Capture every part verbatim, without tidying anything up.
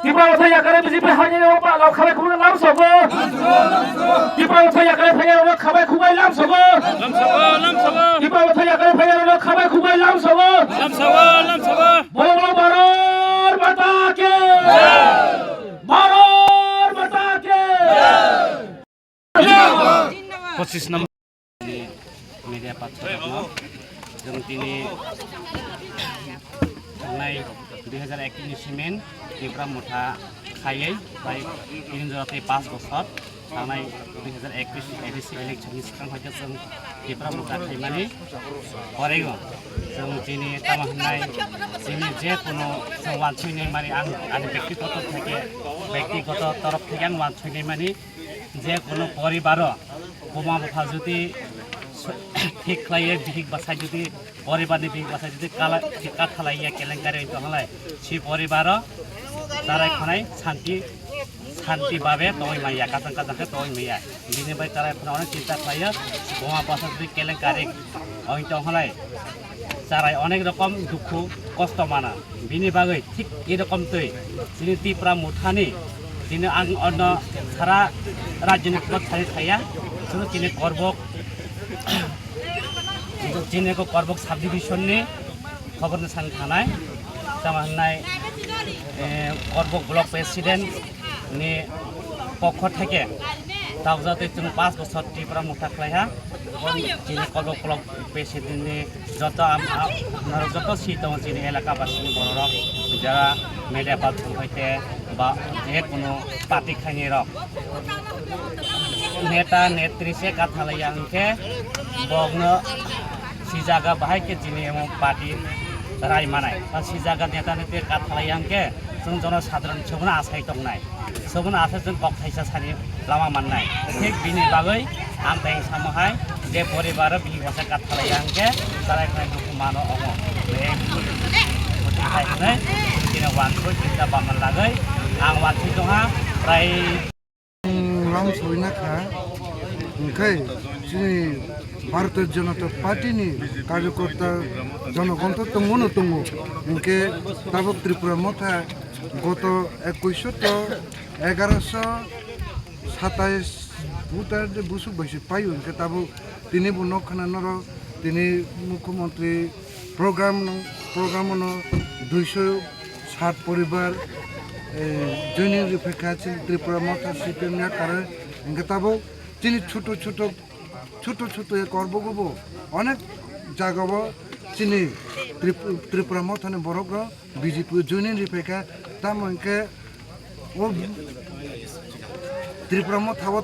Tipra Motha yakare B J P haini rok ba lok khabai khumbai lam sogo. Tipra Motha yakare phai rok khabai khumbai lam sogo. Lam sogo, lam sogo. Tipra Motha yakare phai rok khabai khumbai lam sogo. Lam sogo, lam sogo. Bolo bolo Bharat Mata ki. Bharat Mata ki. Pochis number. Media pathorno chwng tini thangnai dui hazar ekkush ni simin Tipra Motha khaiwi bai tin jora tei panch bochor thangnai dui hazar ekkush A D C election ni swkang hai khe chwng Tipra Motha khaimani porigo chwng chini tamo hwnai chini je kono chwng wansui naimani ang ani byaktigoto theke byaktigoto torof theke ang wansui naimani je kono poribaro buma bupha jodi thik khlaiwi bihik bwsai jodi poribarni bihik bwsai jodi kala thik kathalaiya kelenkari wngtong halai si poribaro charai khonai santi santi babe tongwi manya kachang kachang khe tongwi manya bini bai charai khonai onek chinta khlaiyo buma bupha jodi kelenkari wngtong halai charai onek rokom dukhu kosto mana. Bini bagwi thik e rokom twi chini Tipra Mothani chini ang ono sara rajyoni khulok sari saya chwng chini Korbok chini ko Korbok subdivision ni khobor ni sani thanai tamo hwnai eh, Korbok block president ni pokho theke tabuk jatwi chwng panch bochor Tipra Motha khlaiha. Chini Korbok block president ni joto am- am- norok joto si tongo chini elaka basini bororok jara media platform hoite ba je kono party khaini rok neta netri se kathalaiya hwnkhe bokno si jaga bahai khe chini emo party rai manai. Si jaga neta netri kathalaiya hwnkhe chwng jono sadharon chwngno asai tongnai. Sobono asai chwng kok thaisa sani lama mannai. Thik bini bagwi ang tei samo hai je poribaro bini bwsa kathalaiya hwnkhe charai khwnai dukhu mano omo. Tei hai hwnwi chini wansoi chinta bamna lagwi ang wansoi tongha prai. Lam soina kha hwnkhe chini Bharatiya Janata Party ni karyakarta jonogon to tongo no tongo hwnkhe tabuk Tripura Motha goto ekush to egaroso satais voter de busuk bai se paio hwnkhe tabuk tini bo nok khna norok tini mukhyamantri program no program no duiso sat poribar joining riphaikha chini Tripura Motha C P M ni karwi hwnkhe tabuk chini chutu chutu chutu chutu e korbogo bo onek jaga bo chini Trip- Tripura Motha ni borok rok B J P joining riphaikha tamo hwnkhe O Tripura Motha o,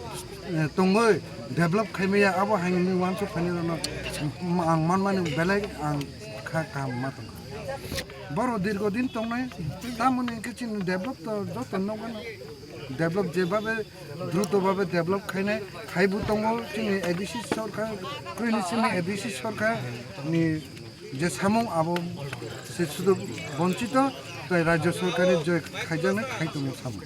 eh, tongwi develop khaimaya abo hai hwnwi uansuk phainairokno ang manmani belai ang kha kaham ma tongkha. Borok dirgo din tongnai tamoni hwnkhe chini develop to joto nokno develop jebabe druto babe develop khainai khaibo tongo chini A D C sorkar kwrwini simi A D C sorkar ni je samung abo se sudu bonchito tei rajya sorkarni je khaijaknai khai tongo samung.